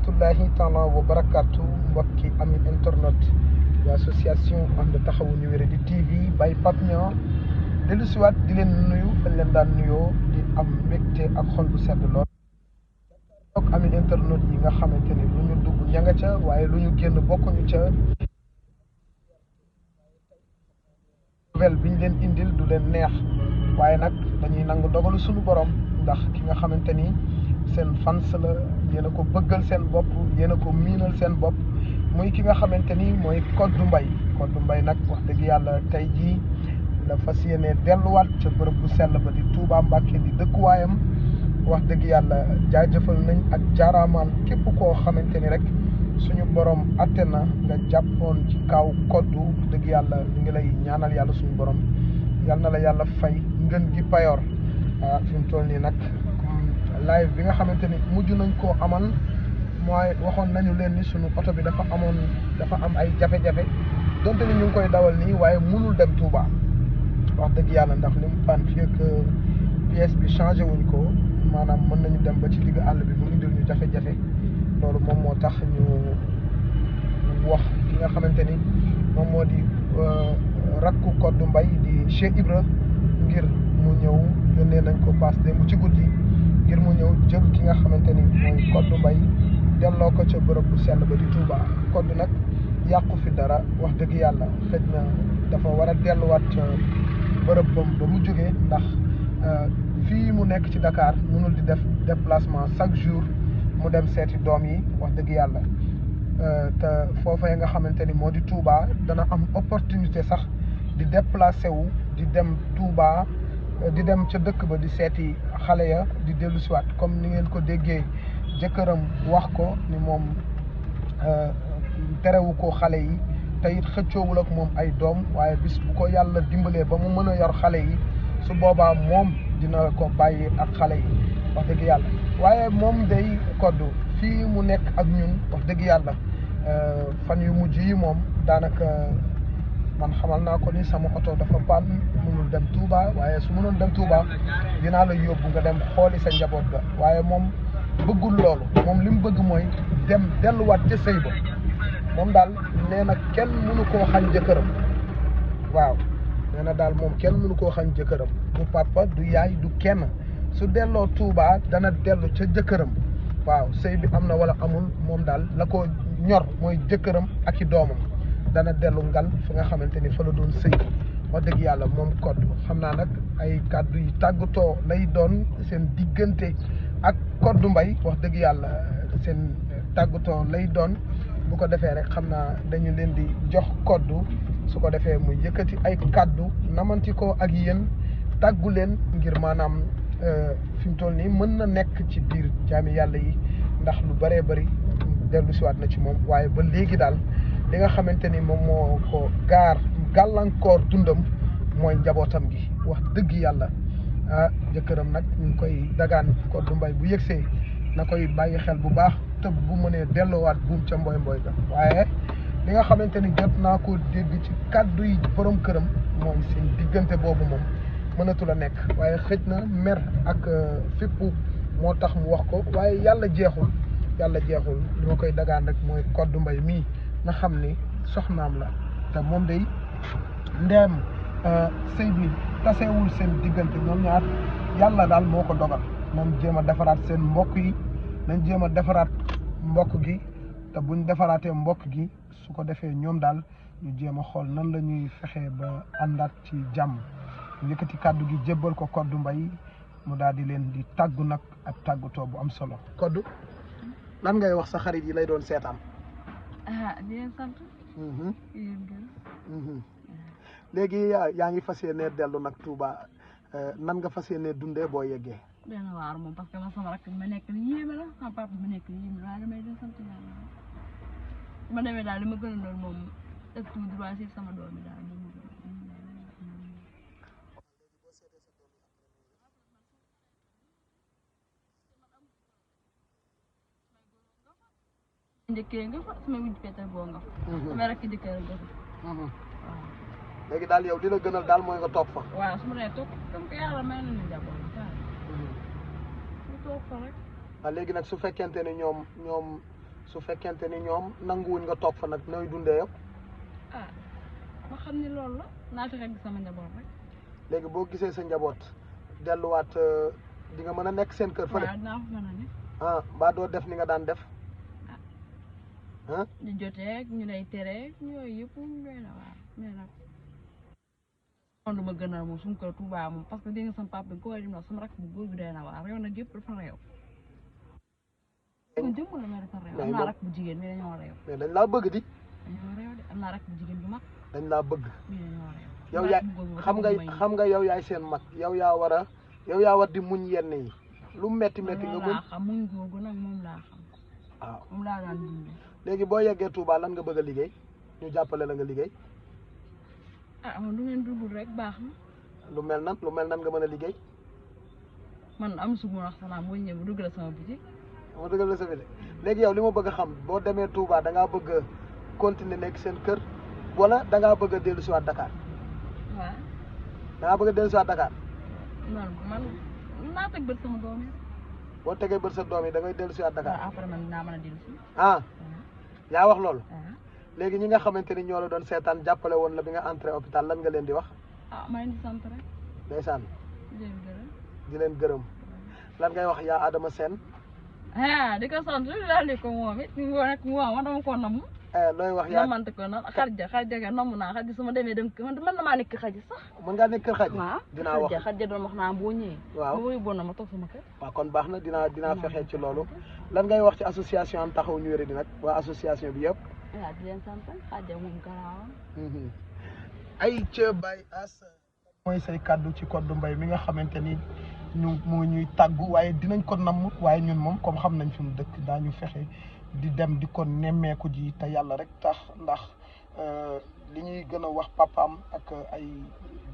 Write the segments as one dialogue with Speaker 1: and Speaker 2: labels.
Speaker 1: rahmatullahi taala wa barakatu mbokki ami internet wa association ànd taxawu ñu wéré di TV bay Pape Niang dellu siwaat di leen nuyu fañ leen daan nuyoo di am mbégte ak xol bu sedd lool donc ami internet yi nga xamante ni lu ñu dugg ña nga ca waaye lu ñu génn bokkuñu ca nouvelle bi ñu leen indil du leen neex waaye nag dañuy nangu dogalu suñu borom ndax ki nga xamante ni seen fans la yéen a ko bëggal seen bopp yéen a ko miinal seen bopp muy ki nga xamante ni mooy Codou Mbaye nag wax dëgg yàlla tey jii la fas yéene delluwaat ca bërëb bu sell ba di Touba Mbacké di dëkkuwaayam wax dëgg yàlla jaajëfal nañ ak jaaraamaan képp koo xamante ni rek suñu borom atte na nga jàppoon ci kaw Codou dëgg yàlla ñu ngi lay ñaanal yàlla suñu borom yal na la yàlla fay ngën gi payoor fi mu toll nii nag live bi nga xamante ni mujj nañ koo amal mooy waxoon nañu leen ni suñu oto bi dafa am ay jafe-jafe donte ni ñu ngi koy dawal nii waaye mënul dem Touba wax dëgg yàlla ndax li mu pan fii ak pièce bi changé wuñ ko maanaam mën nañu dem ba ci digg àll bi mu indil ñu jafe-jafe loolu moom moo tax ñu wax ki nga xamante ni moom moo di rakku Codou Mbaye di Cheikh Ibra ngir mu ñëw yónnee nañ ko paas démb ci guddi ngir mu ñëw jël ki nga xamante ni mooy Codou Mbaye delloo ko ca bërëb bu sell ba di Touba Codou nag yàqu fi dara wax dëgg yàlla xëj na dafa war a delluwaat ca bërëb ba mu jógee ndax fii mu nekk ci Dakar mënul di def déplacement chaque jour mu dem seeti doom yi wax dëgg yàlla te foofee nga xamante ni moo di Touba dana am opportunité sax di déplacé wu di dem Touba di dem ca dëkk ba di seeti xale ya di dellu siwaat comme ni ngeen ko déggee jëkkëram wax ko ni moom terewu ko xale yi te it xëccoowul ak moom ay doom waaye bis bu ko yàlla dimbalee ba mu mën a yor xale yi su boobaa moom dina ko bàyyi ak xale yi wax dëgg yàlla waaye moom day Codou fii mu nekk ak ñun wax dëgg yàlla fan yu mujj yi moom daanaka man xamal naa ko ni sama oto dafa pann mënul dem Touba waaye su mënoon dem Touba dinaa la yóbbu nga dem xooli sa njaboot ga waaye moom bëggul loolu moom li mu bëgg mooy dem delluwaat ca sëy ba moom daal nee na kenn mënu koo xañ jëkkëram waaw nee na daal moom kenn mënu koo xañ jëkkëram du papa du yaay du kenn su delloo Touba dana dellu ca jëkkëram waaw sëy bi am na wala amul moom daal la ko ñor mooy jëkkëram ak i doomam dana dellu ngal fi nga xamante ni fa la doon sëy wax dëgg yàlla moom Codou xam naa nag ay kàddu yi tàggatoo lay doon seen diggante ak Codou Mbaye wax dëgg yàlla seen tàggatoo lay doon bu ko defee rek xam naa dañu leen di jox Codou su ko defee mu yëkkati ay kàddu namanti ko ak yéen tàggu leen ngir maanaam fi mu toll nii mën na nekk ci biir jaami yàlla yi ndax lu bëree bëri dellu siwaat na ci moom waaye ba léegi daal li nga xamante ni moom moo ko gàllankoor dundam mooy njabootam gi wax dëgg yàlla jëkkëram nag ñu ngi koy dagaan Codou Mbaye bu yëgsee na koy bàyyi xel bu baax te bu mënee delloowaat buum ca mboy ga waaye li nga xamante ni jot naa ko dégg ci kàddu yi borom këram mooy seen diggante boobu moom mënatul a nekk waaye xëj na mer ak fippu moo tax mu wax ko waaye yàlla jeexul li ma koy dagaan rek mooy Codou Mbaye mii nga xam ni soxnaam la te moom day ndeem sëy bi tasewul seen diggante ñoom ñaar yàlla daal moo ko dogal nañ jéem a defaraat seen mbokk yi nañ jéem a defaraat mbokk gi te buñ defaraatee mbokk gi su ko defee ñoom daal ñu jéem a xool nan la ñuy fexee ba àndaat ci jàmm yëkkati kàddu gi jébbal ko Codou Mbaye mu daal di leen di tàggu nag ak tàggatoo bu am solo Codou lan ngay wax sa xarit yi lay doon seetaan
Speaker 2: di leen sant.
Speaker 1: léegi yaa ngi fas yéene dellu nag Touba nan nga fas yéene dundee boo yeggee.
Speaker 2: benn waar moom parce que man sama rakk ma nekk nii yéeme la sama papa ma nekk nii yéeme la waaye damay leen sant yàlla ma demee daal li ma gën a doon moom def tout droit si sama doom yi daal moom njëkkee nga fa sama wujj peetal boo nga fa sama rakk jëkkër nga fa waaw
Speaker 1: léegi daal yow li la gënal daal mooy nga toog fa
Speaker 2: waaw su ma nee toog comme que yàlla may nañu njaboot daal ñu toog fa rek
Speaker 1: léegi nag su fekkente ne ñoom su fekkente ni ñoom nanguwuñ nga toog fa nag nooy dundee yow.
Speaker 2: ah ma xam ni loolu la naa fexe gis sama njaboot rek.
Speaker 1: léegi boo gisee sa njaboot delluwaat di nga mën a nekk seen kër fële.
Speaker 2: waaw dinaa fa mën a ne.
Speaker 1: mbaa doo def ni nga daan def.
Speaker 2: ñu jotee ñu lay tere yooyu yëpp doy na waar mais nag. man du ma gënal moom suñu kër Touba moom parce que dégg nga sama papa ko war a sama rakk bu góor bi doy na waar réew nag yëpp dafa réew. kon jëmm la mais dafa réew. am naa rakk bu jigéen mais dañoo réew.
Speaker 1: mais dañ laa bëgg di.
Speaker 2: dañoo réew de am naa rakk bu jigéen bu mag.
Speaker 1: dañ laa bëgg.
Speaker 2: mais dañoo réew.
Speaker 1: yow yaay xam nga yow yaay seen mag yow yaa war di muñ yenn yi lu metti metti nga muñ.
Speaker 2: xam muñ googu nag moom laa xam.
Speaker 1: waaw
Speaker 2: moom laa daan dundee.
Speaker 1: léegi boo yeggee Touba lan nga bëgg a liggéey ñu jàppale la nga liggéey.
Speaker 2: man du ngeen dugg rek baax na.
Speaker 1: lu mel nan nga mën a liggéey.
Speaker 2: man am su ma wax salaam boo ñëwee dugg la sama bitik.
Speaker 1: ma duggal la sa bitik léegi yow li ma bëgg a xam boo demee Touba da ngaa bëgg a continuer nekk seen kër wala da ngaa bëgg a dellu si waat Dakar.
Speaker 2: waaw.
Speaker 1: da ngaa bëgg a dellu si waat Dakar.
Speaker 2: man naa teg bët sama doom yi.
Speaker 1: boo tegee bët sa doom yi da ngay dellu si waat Dakar.
Speaker 2: waaw après man dinaa mën a dellu si.
Speaker 1: yaa wax loolu. léegi ñi nga xamante ni ñoo la doon seetaan jàppale woon la bi nga entré hôpital lan nga leen di wax.
Speaker 2: ma leen di sant rek.
Speaker 1: ndeysaan.
Speaker 2: di leen gërëm.
Speaker 1: lan ngay wax yaa Adama Sène.
Speaker 2: di ko sant daal di ko moom it moom dama ko namm.
Speaker 1: looy wax yaa
Speaker 2: namante ko nag xarja ga namm naa xarja su ma demee dem man na maa nekk xaji sax.
Speaker 1: mën ngaa nekk kër xaji.
Speaker 2: waaw
Speaker 1: dinaa wax
Speaker 2: xarja doon wax naa boo ñëwee.
Speaker 1: waaw
Speaker 2: boo yóbboon na ma toog sama kër.
Speaker 1: waaw kon baax na dinaa fexe ci loolu. lan ngay wax ci association am taxawu ñu wér di nag waa association bi yëpp.
Speaker 2: waaw di leen sant xarja moom garaawam.
Speaker 1: ay ca Baye Ass mooy say kàddu ci Codou Mbaye mi nga xamante ni mu ñuy tàggu waaye dinañ ko namm waaye ñun moom comme xam nañ fi mu dëkk daañu fexe di dem di ko nemmeeku ji te yàlla rek tax ndax li ñuy gën a wax papaam ak ay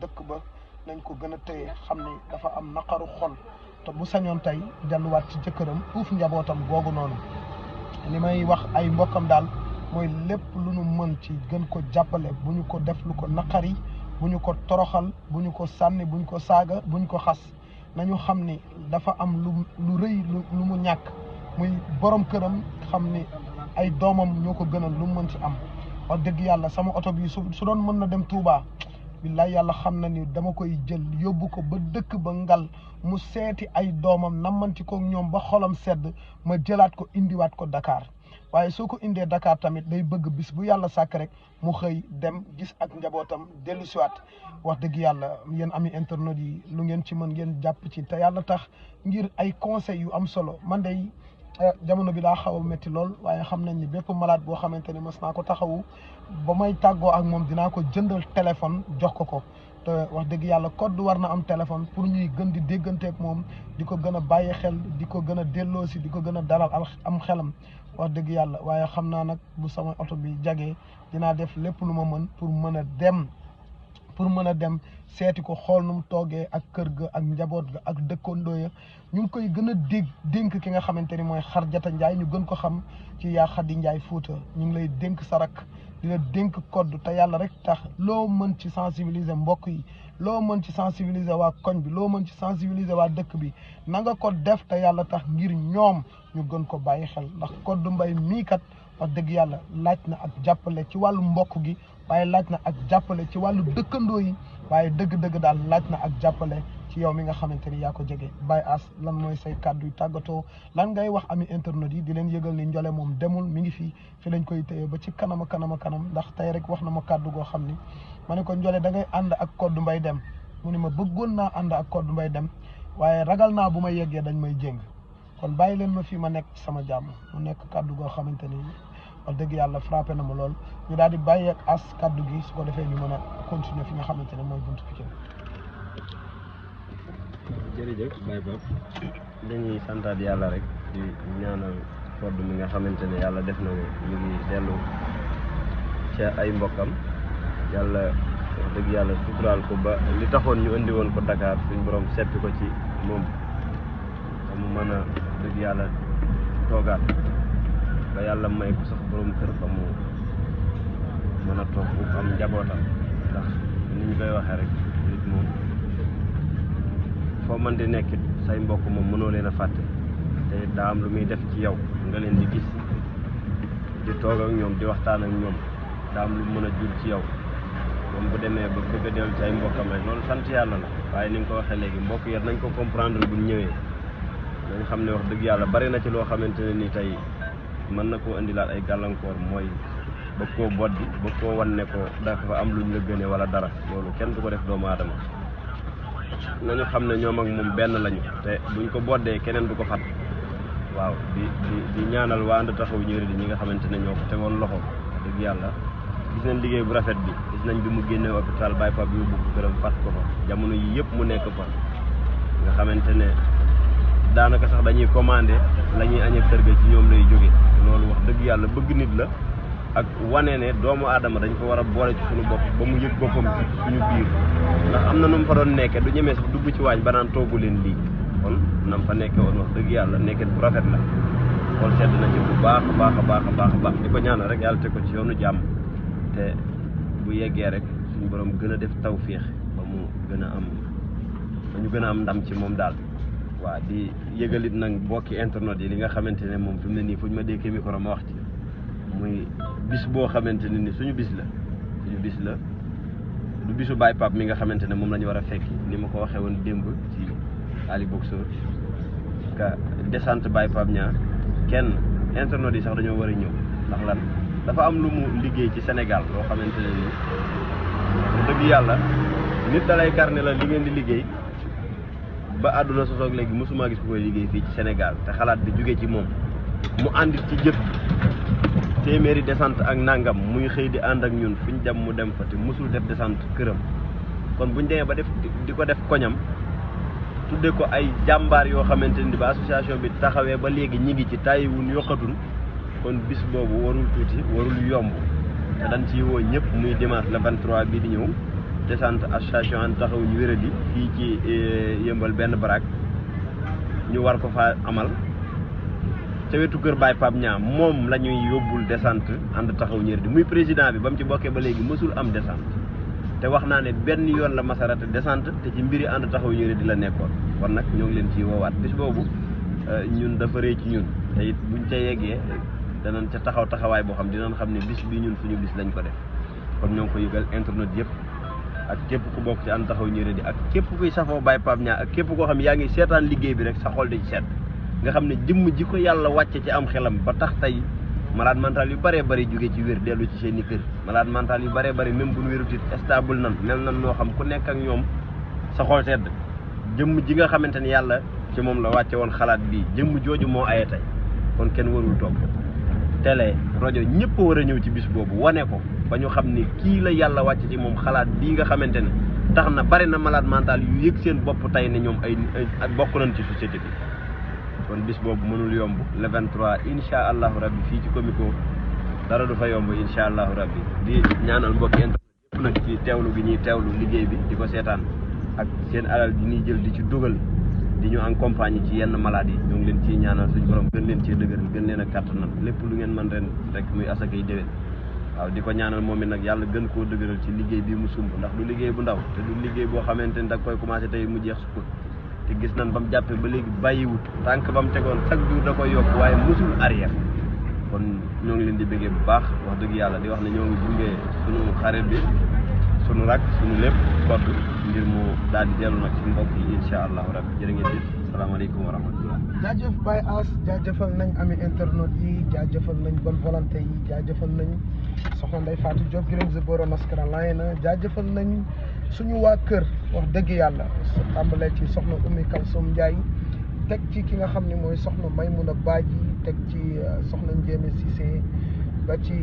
Speaker 1: dëkk ba nañ ko gën a téye xam ni dafa am naqaru xol te bu sañoon tey delluwaat ci jëkkëram uuf njabootam googu noonu li may wax ay mbokkam daal mooy lépp lu nu mën ci gën ko jàppale bu ñu ko def lu ko naqari bu ñu ko toroxal bu ñu ko sànni bu ñu ko saaga bu ñu ko xas nañu xam ni dafa am lu rëy lu mu ñàkk muy borom këram xam ni ay doomam ñoo ko gënal lu mu mën ci am wax dëgg yàlla sama oto bi su doon mën na dem Touba billaay yàlla xam na ni dama koy jël yóbbu ko ba dëkk ba ngal mu seeti ay doomam nammanti ko ñoom ba xolam sedd ma jëlaat ko indiwaat ko Dakar waaye soo ko indee Dakar tamit day bëgg bis bu yàlla sàkk rek mu xëy dem gis ak njabootam dellu siwaat wax dëgg yàlla yéen ami internet yi lu ngeen ci mën ngeen jàpp ci te yàlla tax ngir ay conseils yu am solo man day jamono bi daa xaw a métti lool waaye xam nañ ni bépp malade boo xamante ni mës naa ko taxawu ba may tàggoo ak moom dinaa ko jëndal téléphone jox ko te wax dëgg yàlla Codou war na am téléphone pour ñuy gën di dégganteeg moom di ko gën a bàyyi xel di ko gën a delloosi di ko gën a dalal am xelam wax dëgg yàlla waaye xam naa nag bu sama oto bi jagee dinaa def lépp lu ma mën pour mën a dem seeti ko xool nu mu toogee ak kër ga ak njaboot ga ak dëkkandoo ya ñu ngi koy gën a dénk ki nga xamante ni mooy Xarjata Njaay ñu gën ko xam ci yaa Xadi Njaay Fuuta ñu ngi lay dénk sa rak di la dénk Codou te yàlla rek tax loo mën ci sensibiliser mbokk yi loo mën ci sensibiliser waa koñ bi loo mën ci sensibiliser waa dëkk bi na nga ko def te yàlla tax ngir ñoom ñu gën ko bàyyi xel ndax Codou Mbaye mii kat wax dëgg yàlla laaj na ak jàppale ci wàllu mbokk gi waaye laaj na ak jàppale ci wàllu dëkkandoo yi waaye dëgg-dëgg daal laaj na ak jàppale ci yow mi nga xamante ni yaa ko jege Baye Ass lan mooy say kàddu yu tàggatoo lan ngay wax ami internet yi di leen yëgal ni Ndiolé moom demul mi ngi fi lañ koy téye ba ci kanam ndax tey rek wax na ma kàddu goo xam ni ma ne ko Ndiolé da ngay ànd ak Codou Mbaye dem mu ne ma bëggoon naa ànd ak Codou Mbaye dem waaye ragal naa bu ma yeggee dañ may jéng kon bàyyi leen ma fii ma nekk sama jàmm mu nekk kàddu goo xamante ni wax dëgg yàlla frappé na ma lool ñu daal di bàyyi ak Ass kàddu gi su ko defee ñu mën a continuer fi nga xamante ne mooy buntu Pikine.
Speaker 3: jërëjëf Baye Pape dañuy santaat yàlla rek di ñaanal Codou mi nga xamante ne yàlla def na ne ñu ngi dellu ca ay mbokkam yàlla wax dëgg yàlla suturaal ko ba li taxoon ñu indi woon ko Dakar suñ borom seppi ko ci moom te mu mën a dëgg yàlla toogaat ba yàlla may ko sax borom kër ba mu mën a toog bu am njabootam ndax ni ñu koy waxee rek nit moom foo mën di nekkit say mbokk moom mënoo leen a fàtte te daa am lu muy def ci yow nga leen di gis di toog ak ñoom di waxtaan ak ñoom daa am lu mën a jur ci yow moom bu demee ba bëgg a dellu ci ay mbokkam rek loolu sant yàlla la waaye ni nga ko waxee léegi mbokk yi nañ ko comprendre bu ñëwee nañ xam ne wax dëgg yàlla bari na ci loo xamante ne ni tey mën na koo indilaat ay gàllankoor mooy bëgg koo boddi bëgg koo wan ne ko dafa am luñ la gënee wala dara loolu kenn du ko def doomu aadama nañu xam ne ñoom ak moom benn lañu te buñ ko boddee keneen du ko fat waaw di ñaanal waa ànd taxawu ñu di ñi nga xamante ne ñoo ko tegoon loxo dëgg yàlla gis nañ liggéey bu rafet bi gis nañ bi mu génnee hôpital Baye Pape bi yóbbu ko këram fat ko fa jamono yi yëpp mu nekk fa nga xamante ne daanaka sax dañuy commandé la ñuy añee kër ga ci ñoom lay jóge loolu wax dëgg yàlla bëgg nit la ak wane ne doomu aadama dañ ko war a boole ci suñu bopp ba mu yëg boppam ci suñu biir ndax am na nu mu fa doon nekkee du ñemee sax dugg ci waañ ba naan toogu leen lii kon nam fa nekkee woon wax dëgg yàlla nekket bu rafet la xool sedd na ci bu baax a baax a baax a baax a baax di ko ñaanal rek yàlla teg ko ci yoonu jàmm te bu yeggee rek suñu borom gën a def tawféex ba mu gën a am ba ñu gën a am ndam ci moom daal waaw di yëgalit nag bokki internet yi li nga xamante ne moom fi mu ne nii fu ñu ma déggee micro ma wax ci muy bis boo xamante ne ni suñu bis la du bisu Baye Pape mi nga xamante ne moom la ñu war a fekki ni ma ko waxee woon démb ci Ali Boxeur ka descente Baye Pape ñaar kenn internet yi sax dañoo war a ñëw ndax lan dafa am lu mu liggéey ci Sénégal loo xamante ne nii dëgg yàlla nit dalay karne la li ngeen di liggéey ba àdduna sosoog léegi mosuma gis ku koy liggéey fii ci Sénégal te xalaat bi jóge ci moom mu àndit ci jëf téeméeri descente ak nangam muy xëy di ànd ak ñun fu ñu dem mu dem fa te mosul def descente këram kon buñ demee ba def di ko def koñam tudde ko ay jàmbaar yoo xamante ni ba association bi taxawee ba léegi ñi ngi ci tàyyiwun yokkatun kon bis boobu warul tuuti warul yomb te dañ ci woo ñëpp muy dimanche le 23 bii di ñëw descente association an taxawu ñu wéradi fii ci yëmbal benn baraak ñu war ko fa amal ca wetu kër Baye Pape Niang moom la ñuy yóbbul descente ànd taxaw ñëri di muy président bi ba mu ci bokkee ba léegi mësul am descente te wax naa ne benn yoon la masarate descente te ci mbiri ànd taxaw ñëri di la nekkoon kon nag ñoo ngi leen ciy woowaat bis boobu ñun dafa rëy ci ñun te it buñ ca yeggee danañ ca taxawaay boo xam dinañ xam ne bis bi ñun suñu bis lañ ko def kon ñoo ngi ko yëgal internet yëpp ak képp ku bokk ci ànd taxaw ñëri di ak képp kuy safoo Baye Pape Niang ak képp koo xam yaa ngi seetaan liggéey bi rek sa xol di sedd nga xam ne jëmm ji ko yàlla wàcce ci am xelam ba tax tey malade mental yu bëree bëri jóge ci wér dellu ci seen i kër malade mental yu bëree bëri même bu ñu wérutit stable nan mel nan noo xam ku nekk ak ñoom sa xol sedd jëmm ji nga xamante ni yàlla ci moom la wàcce woon xalaat bii jëmm jooju moo aye tey kon kenn warul toog télé rajo ñëpp a war a ñëw ci bis boobu wane ko ba ñu xam ni kii la yàlla wàcce ci moom xalaat bii nga xamante ne tax na bari na malade mental yu yëg seen bopp tey ne ñoom ay bokk nañ ci société bi kon bis boobu mënul yomb le 23 incha allahu rabbi fii ci Comico dara du fa yomb incha allahu rabbi di ñaanal mbokki internet yëpp nag ci teewlu gi ñuy teewlu liggéey bi di ko seetaan ak seen alal di ñuy jël di ci dugal di ñu accompagner ci yenn malade yi ñoo ngi leen ciy ñaanal suñu borom gën leen cee dëgëral gën leen a kàttanal lépp lu ngeen mën ren rek muy asakay déwén waaw di ko ñaanal moom it nag yàlla gën koo dëgëral ci liggéey bi mu sumb ndax du liggéey bu ndaw te du liggéey boo xamante ni da koy commencé tey mu jeex sukkur te gis nañ ba mu jàppee ba léegi bàyyiwut tànk ba mu tegoon chaque jour da koy yokk waaye musul arrière kon ñoo ngi leen di bëggee bu baax wax dëgg yàlla di wax ne ñoo ngi gunge sunu xarit bi sunu rak sunu lépp kodd ngir mu daal di dellu nag ci mbokk yi incha allahu rabbi jërë ngeen jëf salaamaaleykum wa rahmatullah
Speaker 1: jaajëf Baye As jaajëfal nañ ami internet yi jaajëfal nañ bonne volonté yi jaajëfal nañ soxna Ndeye Fatou Diop Gërëm Zeboro Naskara Layena jaajëfal nañ suñu waa kër wax dëgg yàlla tàmbalee ci soxna Oumy Kalsoum Ndiaye teg ci ki nga xam ne mooy soxna Maymouna Badji teg ci soxna Ndiémé Cissé ba ci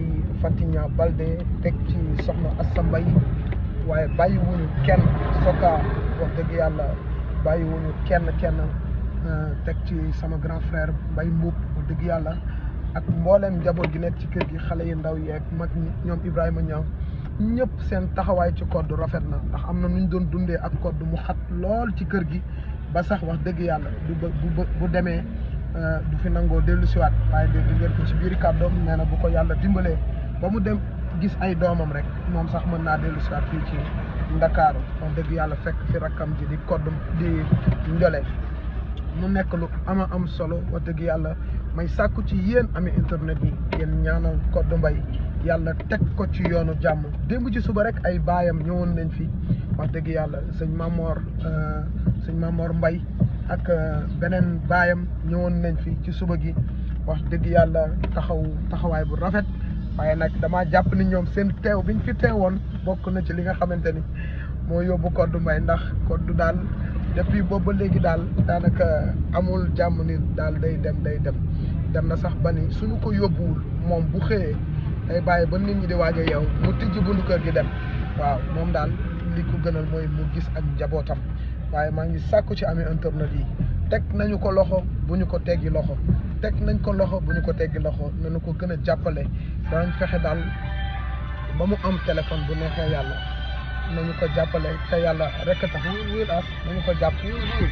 Speaker 1: Fatigna Balde teg ci soxna Assa Mbaye waaye bàyyiwuñu kenn Soka wax dëgg yàlla bàyyiwuñu kenn teg ci sama grand frère Mbaye Mboup wax dëgg yàlla ak mbooleem njaboot gi nekk ci kër gi xale yi ndaw yeeg mag ñoom Ibrahima Niang ñëpp seen taxawaay ci code rafet na ndax am na nu ñu doon dundee ak code mu xat lool ci kër gi ba sax wax dëgg yàlla bu demee du fi nangoo dellu siwaat waaye dégg ngeen ko ci biir kàddoom nee na bu ko yàlla dimbalee ba mu dem gis ay doomam rek moom sax mën naa dellu siwaat fii ci Ndakaaru wax dëgg yàlla fekk fi rakkam ji di code di njole mu nekk lu am solo wax dëgg yàlla may sàkku ci yéen ami internet yi ngeen ñaanal Codou Mbaye yàlla teg ko ci yoonu jàmm. démb ci suba rek ay baayam ñëwoon nañ fi wax dëgg yàlla sëñ Mamor Mbaye ak beneen baayam ñëwoon nañ fi ci suba gi wax dëgg yàlla taxawaay bu rafet. waaye nag damaa jàpp ni ñoom seen teew biñ fi teewoon bokk na ci li nga xamante ni moo yóbbu Codou Mbaye ndax Codou daal depuis boobu ba léegi daal daanaka amul jàmm ni daal day dem na sax ba ni suñu ko yóbbuwul moom bu xëyee day bàyyi ba nit ñi di waaj a yeew mu tijji bundu kër gi dem waaw moom daal li ko gënal mooy mu gis ak njabootam. waaye maa ngi sàkku ci ami internet yi teg nañu ko loxo bu ñu ko teggi loxo teg nañ ko loxo bu ñu ko teggi loxo nañu ko gën a jàppale danañ fexe daal ba mu am téléphone bu neexee yàlla nañu ko jàppale te yàlla rek tax wuyul as nañu ko jàpp wuyul